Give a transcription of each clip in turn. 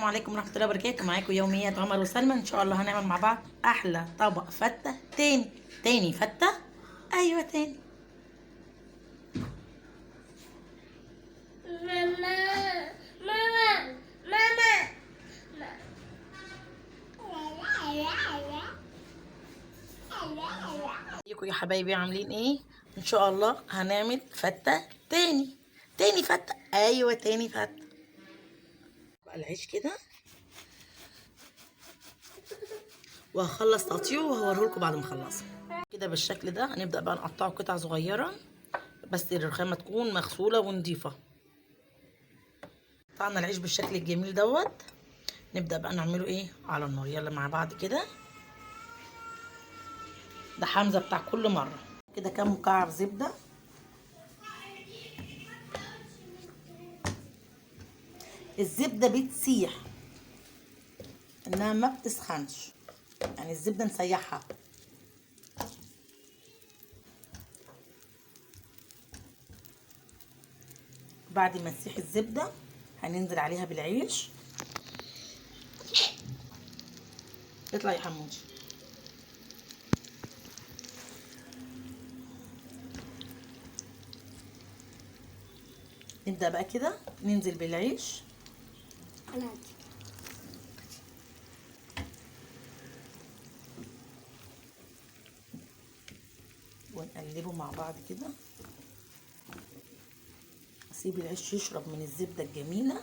السلام عليكم ورحمة الله وبركاته. معاكم يوميات عمر وسلمى. ان شاء الله هنعمل مع بعض احلى طبق فته تاني. تاني فته، ايوه تاني. ماما ماما ماما. ازيكم يا حبايبي، عاملين ايه؟ ان شاء الله هنعمل فته تاني. تاني فته، ايوه تاني فته. بقى العيش كده وهخلص تقطيعه وهوريه لكم بعد ما اخلصه كده بالشكل ده. هنبدا بقى نقطعه قطع صغيرة، بس الرخامه تكون مغسوله ونضيفه. قطعنا العيش بالشكل الجميل دوت. نبدا بقى نعمله ايه على النار. يلا مع بعض كده. ده حمزة بتاع كل مرة. كده كام مكعب زبدة، الزبدة بتسيح انها ما بتسخنش، يعني الزبدة نسيحها. بعد ما تسيح الزبدة هننزل عليها بالعيش. اطلع يا حمودي. نبدأ بقى كده ننزل بالعيش. ونقلبه مع بعض كده. اسيب العيش يشرب من الزبدة الجميلة.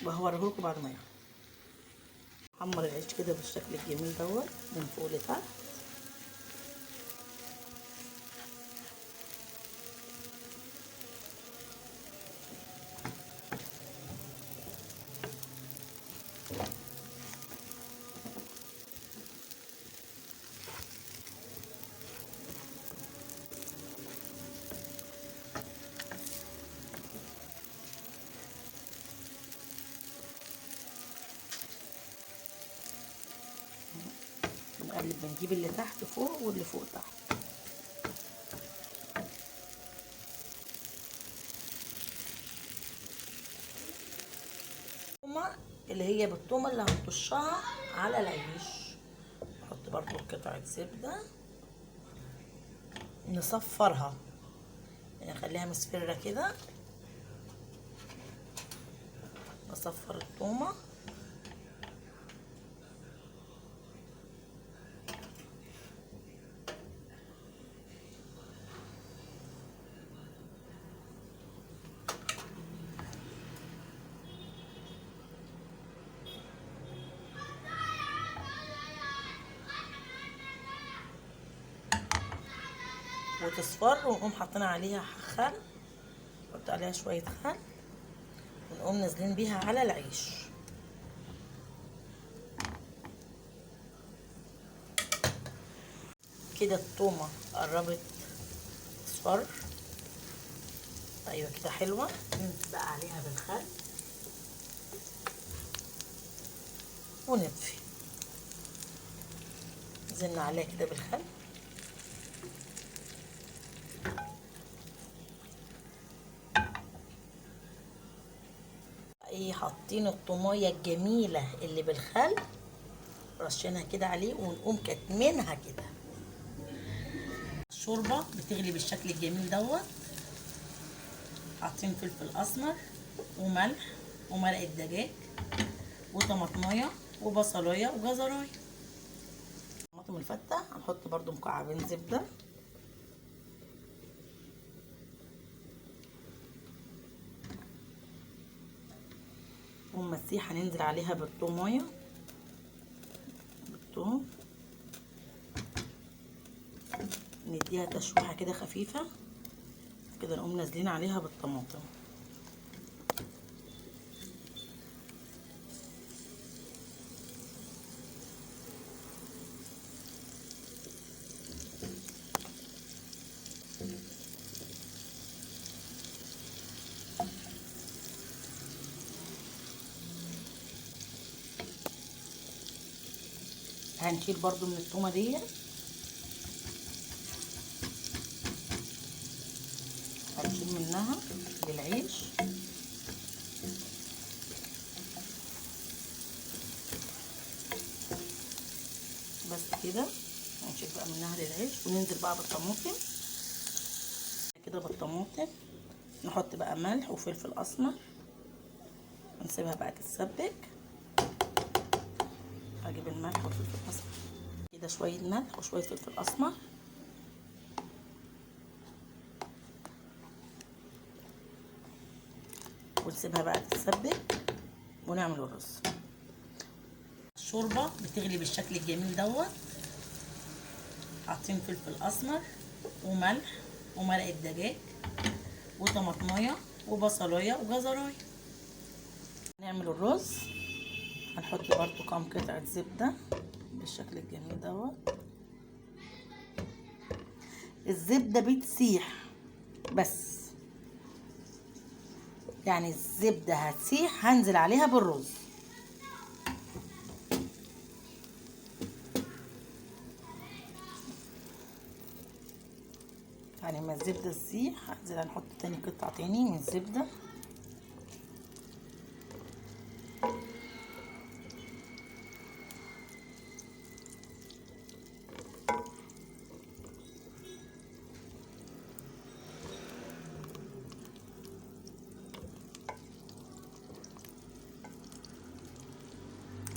وهوريهولكوا بعد ما يخلص. حمر العيش كده بالشكل الجميل دوت من فوق لتحت. نقلب، بنجيب اللي تحت فوق واللي فوق تحت. التومه اللي هي بالتومه اللي هنطشها على العيش. نحط برضو قطعه زبدة، نصفرها يعني نخليها مصفرة كده. نصفر التومه. وتصفر، ونقوم حاطين عليها خل، نحط عليها شوية خل، ونقوم نازلين بيها على العيش. كده التومة قربت تصفر، ايوه كده حلوة. ننزل بقى عليها بالخل ونطفي. نزلنا عليها كده بالخل. ايه، حاطين الطمايه الجميلة اللي بالخل، رشينها كده عليه، ونقوم كاتمينها كده. الشوربة بتغلي بالشكل الجميل دوت. حاطين فلفل اسمر وملح ومرقه دجاج وطماطمايه وبصلايه وجزرايه. طماطم الفته هنحط برده مكعبين زبدة. والمسيح هننزل عليها بالطومايه، بالثوم، نديها تشويحه كده خفيفة كده. نقوم نازلين عليها بالطماطم. هنشيل برضو من التومه دي، هنشيل منها للعيش. بس كده هنشيل بقى منها للعيش، وننزل بقى بالطماطم كده. بالطماطم نحط بقى ملح وفلفل اسمر، ونسيبها بقى تتسبك. هجيب الملح والفلفل الاسمر كده، شوية ملح وشوية فلفل اسمر. ونسيبها بقى تتسبك ونعمل الرز. الشوربة بتغلي بالشكل الجميل دوت، حاطين فلفل اسمر وملح ومرقه دجاج وطماطميه وبصلايه وجزرايه. نعمل الرز، هنحط برضو كام قطعه زبدة بالشكل الجميل دوت. الزبدة بتسيح بس، يعني الزبدة هتسيح هنزل عليها بالرز. يعني ما الزبدة تسيح هنزل هنحط تاني قطعه تاني من الزبدة.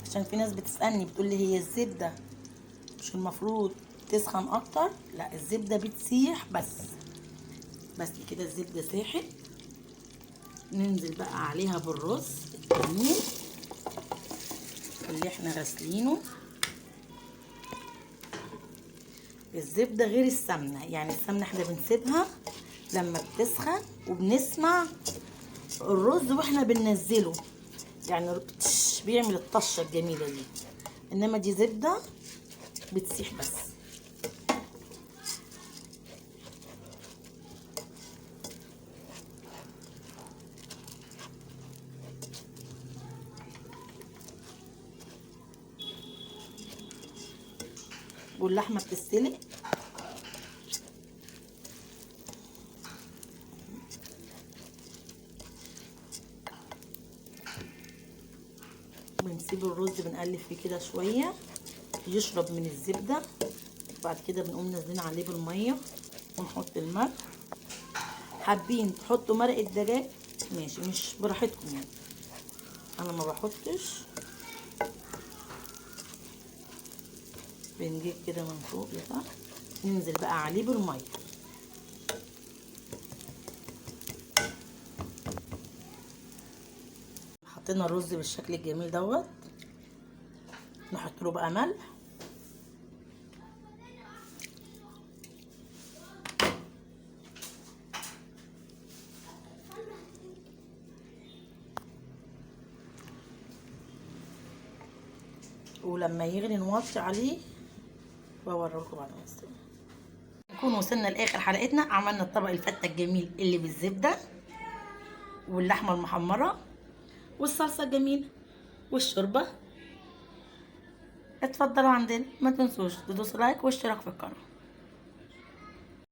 عشان في ناس بتسألني بتقول لي هي الزبدة مش المفروض تسخن اكتر؟ لا، الزبدة بتسيح بس. بس كده الزبدة ساحت، ننزل بقى عليها بالرز الجميل اللي احنا غسلينه. الزبدة غير السمنة، يعني السمنة احنا بنسيبها لما بتسخن وبنسمع الرز واحنا بننزله، يعني بيعمل الطشه الجميلة دي. انما دي زبدة بتسيح بس. واللحمة بتستلق. بنسيب الرز بنقلب فيه كده شوية يشرب من الزبدة، بعد كده بنقوم نازلين عليه بالمية ونحط الملح. حابين تحطوا مرقه دجاج ماشي، مش براحتكم يعني، انا ما بحطش. بنجيب كده من فوق لتحت، ننزل بقى عليه بالمية. حطينا الرز بالشكل الجميل دوت، نحط له بقى ملح ولما يغلي نوطي عليه واوريكم بعد ما يستوي. نكون وصلنا لاخر حلقتنا. عملنا الطبق الفته الجميل اللي بالزبده واللحمة المحمره والصلصه الجميلة والشوربه. اتفضلوا عندنا، ما تنسوش تدوسوا لايك واشتراك في القناة.